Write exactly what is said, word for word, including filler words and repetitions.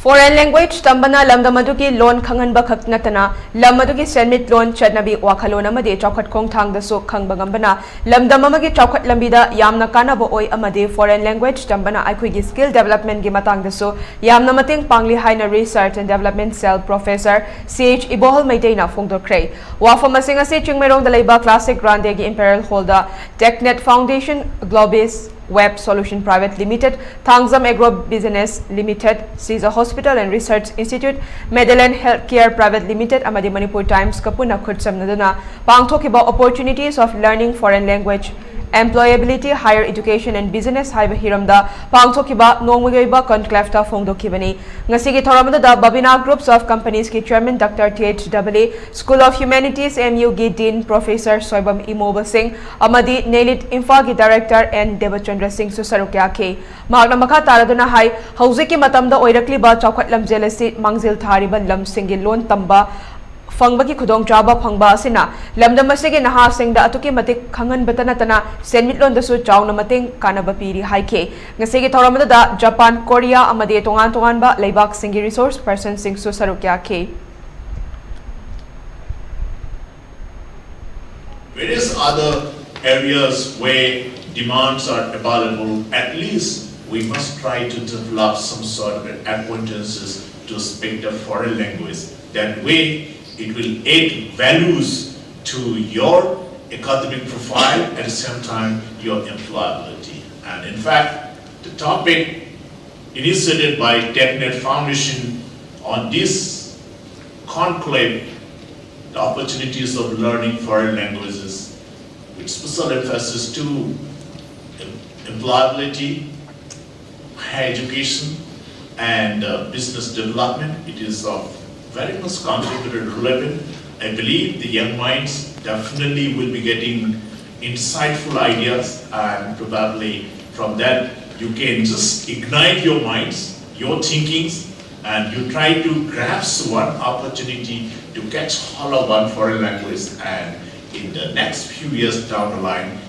Foreign language ꯇꯝꯕꯅ ꯂꯝꯗꯝ ꯑꯗꯨꯒꯤ ꯂꯣꯟ ꯈꯪꯍꯟꯕ ꯈꯛ ꯅꯠꯇꯅ, ꯂꯝ ꯑꯗꯨꯒꯤ ꯁꯦꯟꯃꯤꯠꯂꯣꯟ, ꯆꯠꯅꯕꯤ, ꯋꯥꯈꯜꯂꯣꯟ ꯑꯃꯗꯤ ꯆꯥꯎꯈꯠ ꯈꯣꯡꯊꯥꯡꯗꯁꯨ ꯈꯪꯕ ꯉꯝꯕꯅ ꯂꯝꯗꯝ ꯑꯃꯒꯤ ꯆꯥꯎꯈꯠ ꯂꯝꯕꯤꯗ ꯌꯥꯝꯅ ꯀꯥꯟꯅꯕ ꯑꯣꯏ ꯑꯃꯗꯤ foreign language ꯇꯝꯕꯅ ꯑꯩꯈꯣꯏꯒꯤ skill development ꯀꯤ ꯃꯇꯥꯡꯗꯁꯨ ꯌꯥꯝꯅ ꯃꯇꯦꯡ ꯄꯥꯡꯂꯤ ꯍꯥꯏꯅ Research and Development Cell Professor C H ꯏꯕꯣꯍꯜ ꯃꯩꯇꯩꯅ ꯐꯣꯡꯗꯣꯛꯈ꯭ꯔꯦ꯫ ꯋꯥꯐꯝꯁꯤꯡ ꯑꯁꯤ ꯆꯤꯡꯃꯩꯔꯣꯡꯗ ꯂꯩꯕ Classic Grande ꯒꯤ Imperial Hall the TechNet Foundation, Globis Web Solution Private Limited, Thangzam Agro Business Limited, Siza Hospital and Research Institute, Medelen Healthcare Private Limited ꯑꯃꯗꯤ Manipur Times ꯀ ꯄꯨꯟꯅ ꯈꯨꯠꯁꯝꯅꯗꯨꯅ ꯄꯥꯡꯊꯣꯛꯈꯤꯕ Opportunities of Learning Foreign Language, Employability, Higher Education and Business ꯍꯥꯏꯕ ꯍꯤꯔꯝꯗ ꯄꯥꯡꯊꯣꯛꯈꯤꯕ ꯅꯣꯡꯃꯒꯤ ꯑꯣꯏꯕ conclave ꯇ ꯐꯣꯡꯗꯣꯛꯈꯤꯕꯅꯤ꯫ ꯉꯁꯤꯒꯤ ꯊꯧꯔꯝ ꯑꯗꯨꯗ Babina Groups of Companies ꯀꯤ Chairman Doctor T H Double A, School of Humanities M U ꯒꯤ Dean Professor ꯁꯣꯏꯕꯝ ꯏꯃꯣꯕ ꯁꯤꯡ ꯑꯃꯗꯤ ꯅꯦꯂꯤꯠ ꯏꯝꯐꯥꯜꯒꯤ Director N ꯗꯦꯕꯆꯟꯗ꯭ꯔ ꯁꯤꯡꯁꯨ ꯁꯔꯨꯛ ꯌꯥꯈꯤ꯫ ꯃꯍꯥꯛꯅ ꯃꯈꯥ ꯇꯥꯔꯗꯨꯅ ꯍꯥꯏ, ꯍꯧꯖꯤꯛꯀꯤ ꯃꯇꯝꯗ ꯑꯣꯏꯔꯛꯂꯤꯕ ꯆꯥꯎꯈꯠ ꯂꯝꯖꯦꯜ ꯑꯁꯤ ꯃꯥꯡꯖꯤꯜ ꯊꯥꯔꯤꯕ ꯂꯝꯁꯤꯡꯒꯤ ꯂꯣꯟ ꯇꯝꯕ ꯐꯪꯕꯒꯤ ꯈꯨꯗꯣꯡꯆꯥꯕ ꯐꯪꯕ ꯑꯁꯤꯅ ꯂꯝꯗꯝ ꯑꯁꯤꯒꯤ ꯅꯍꯥꯁꯤꯡꯗ ꯑꯗꯨꯛꯀꯤ ꯃꯇꯤꯛ ꯈꯪꯍꯟꯕꯇ ꯅꯠꯇꯅ ꯁꯦꯟꯃꯤꯠꯂꯣꯟꯗꯁꯨ ꯆꯥꯎꯅ ꯃꯇꯦꯡ ꯀꯥꯟꯅꯕ ꯄꯤꯔꯤ ꯍꯥꯏꯈꯤ꯫ ꯉꯁꯤꯒꯤ ꯊꯧꯔꯝ ꯑꯗꯨꯗ ꯖꯄꯥꯟ, ꯀꯣꯔꯤꯌꯥ ꯑꯃꯗꯤ ꯇꯣꯉꯥꯟ ꯇꯣꯉꯥꯟꯕ ꯂꯩꯕꯥꯛꯁꯤꯡꯒꯤ resource person ꯁꯤꯡꯁꯨ ꯁꯔꯨꯛ ꯌꯥꯈꯤ꯫ Various other areas where demands are available, at least we must try to develop some sort of an acquaintances to speak the foreign language. That way, it will add values to your academic profile, at the same time, your employability. And in fact, the topic initiated by TechNet Foundation on this conclave, the opportunities of learning foreign languages, with special emphasis to em-, employability, higher education, and uh, business development. It is of very much contributed relevant. I believe the young minds definitely will be getting insightful ideas, and probably from that you can just ignite your minds, your thinkings, and you try to grasp one opportunity to catch hold of one foreign language, and in the next few years down the line,